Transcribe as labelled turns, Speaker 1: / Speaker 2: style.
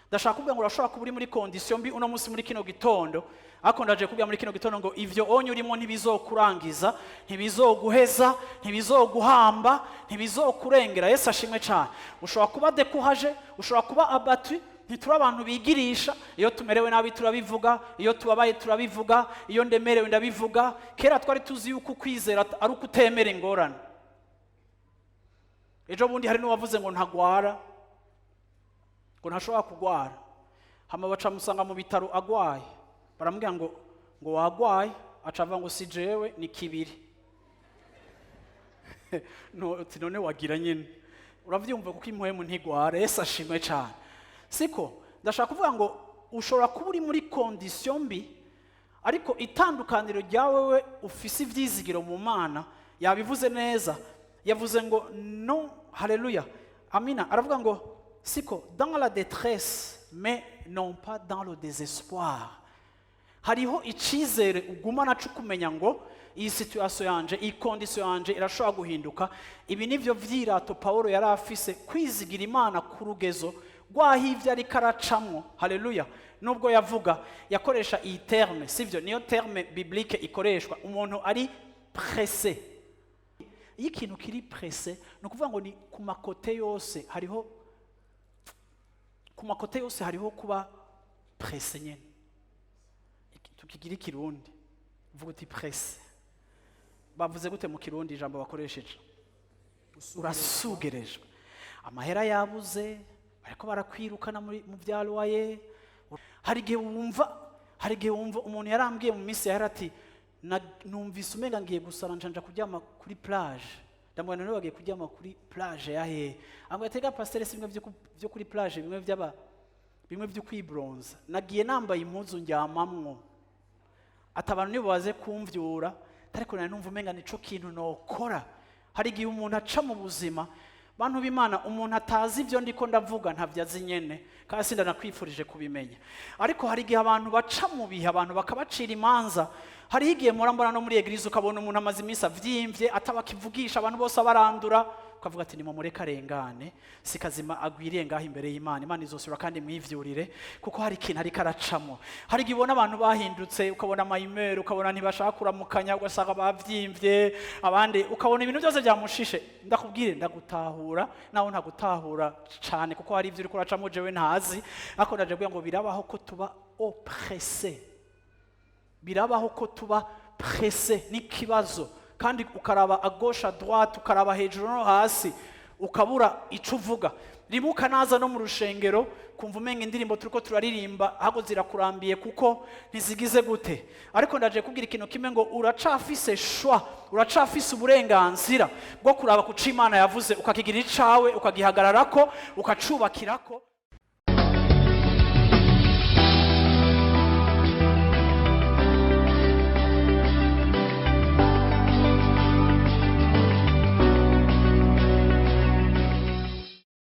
Speaker 1: Ndashaka kuvuga ngo urashobora kuba uri muri condition mbi uno munsi muri kino gitondo, ariko ndaje kubwira muri kino gitondo ngo ivyo onye urimo ntibizokurangiza, ntibizoguheza, ntibizoguhamba, ntibizokurengera. Yesu ashimwe cyane. Ushobora kuba découragé, ushobora kuba abattu. Ntituri abantu bigirisha. Iyo tumerewe nabi turabivuga, iyo tubabaye turabivuga, iyo ndemerewe ndabivuga. Kera twari tuzi yuko ukwizera ari uko utemera ingorane. Ejo bundi hari n'uwavuze ngo ntagwara, ngo ntashobora kugwara, hama baca musanga mu bitaro agwaye. Baramubwira ngo wagwaye, aca avuga ngo si jewe, ni kibiri. No, uti none wagira nyine uravyumva, kuko impwemu ntigwara. Yesu ashimwe cyane. Siko ndashaka kuvuga ngo ushobora kuba uri muri condition mbi, ariko itandukaniro rya wewe ufise ivyizigiro mu Mana. Yabivuze neza, yavuze ngo no, haleluya, amina. Aravuga ngo siko dans la détresse mais non pas dans le désespoir. Hariho icyizere ugumana cyo kumenya ngo iyi situation yanje, iyi condition yanje irashobora guhinduka. Ibi nivyo vyirato Pawulo yari afise, kwizigira Imana ku rugezo rwaho ivyo ariko aracamwo. Haleluya. Nubwo yavuga, yakoresha iyi terme, sivyo? Niyo terme biblique ikoreshwa umuntu ari pressé. Iyo ikintu kiri pressé, ni ukuvuga ngo ni ku ma côtés yose hariho, ku ma côtés yose hariho kuba pressé nyene. Tukigira ikirundi, uvuga uti pressé, bavuze gute mu Kirundi ijambo bakoresheje? Urasugerejwe, amahera yabuze, bariko barakwirukana muri mu bya loyer. Hari igihe wumva umuntu yarambwiye mu minsi yahera ati: "Numvise umenga ngiye gusara, nshanja kuryama kuri plage." Ndamubwira: "None wagiye kuryama kuri plage ya hehe?" Ambwira ati: "Ega pasiteri, si bimwe byo kuri plage, bimwe by'aba, bimwe byo kwibronza. Nagiye nambaye impuzu ndyamamwo." Ati: "Abantu nibo baze kumvyura, ariko nari numva umenga nico kintu nokora." Hari igihe umuntu aca mu buzima, bantu b'Imana, umuntu atazi ibyo ndiko ndavuga ntabyo azi nyene, kandi sindanakwifurije kubimenya. Ariko hari igihe abantu baca mu bihe, abantu bakabacira imanza. Hariho igihe mpora mbona no muri église, ukabona umuntu amaze iminsi avyimvye, atabakivugisha, abantu bose abarandura, ukavuga ati: "Nimumureke arengane, si kazima agwiriye ngaho imbere y'Imana. Imana izosubira kandi mwivyurire, kuko hari ikintu ariko aracamo." Hari igihe ubona abantu bahindutse, ukabona amayimeri, ukabona ntibashaka kuramukanya, ugasanga bavyimvye, abandi ukabona ibintu byose byamushishe. Ndakubwire, ndagutahura nawe ntagutahura cane, kuko hari ivyo uriko uracamo jewe ntazi. Ariko ndaje kugira ngo birabaho ko tuba oppressé, birabaho ko tuba pressé n'ikibazo, kandi ukaraba à gauche, à droite, ukaraba hejuru no hasi, ukabura ico uvuga. Rimwe ukanaza no mu rushengero, kumva umenga indirimbo turiko turaririmba ahubwo zirakurambiye, kuko ntizigize gute. Ariko ndaje kubwira ikintu kimwe ngo uracafise choix, uracafise uburenganzira bwo kuraba ku co Imana yavuze, ukakigira icawe, ukagihagararako, ukacubakirako.